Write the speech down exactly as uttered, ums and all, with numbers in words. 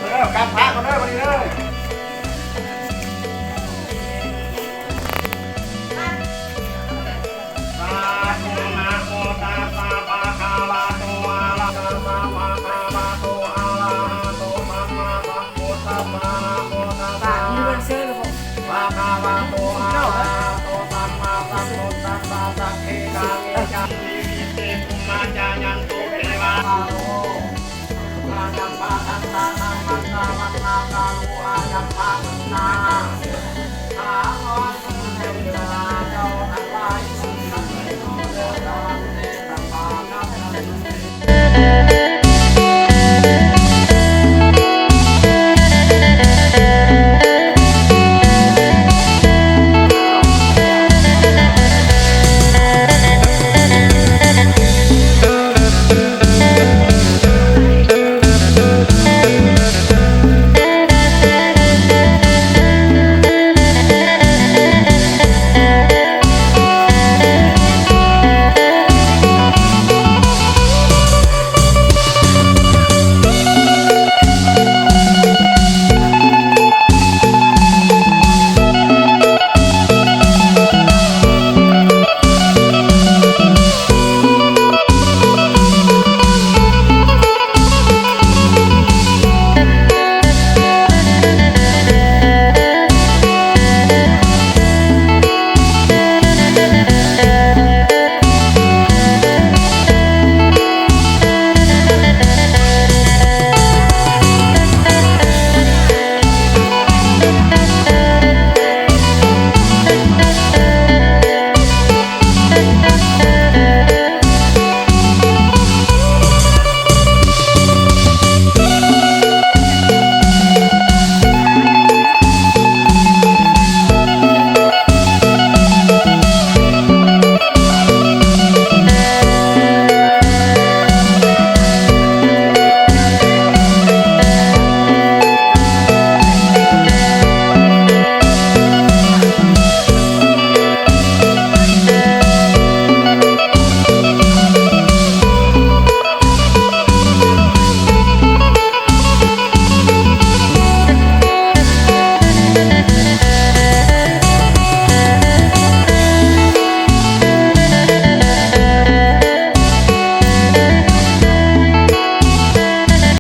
เออ กราบพระก่อนเด้อ บัดนี้เด้อ สาธุ นะโมตัสสะ ภะคะวะโต อะระหะโต สัมมาสัมพุทธัสสะ ภะคะวะโต อะระหะโต สัมมาสัมพุทธัสสะ นะโมตัสสะ ภะคะวะโต อะระหะโต สัมมาสัมพุทธัสสะ สักขี กามิ จา นิ มิตติ ภูมิ จายันตุ เทวา อายัมปะทันตา ธัมมัสสะ วัตตา คารุ อายัมปะทันตา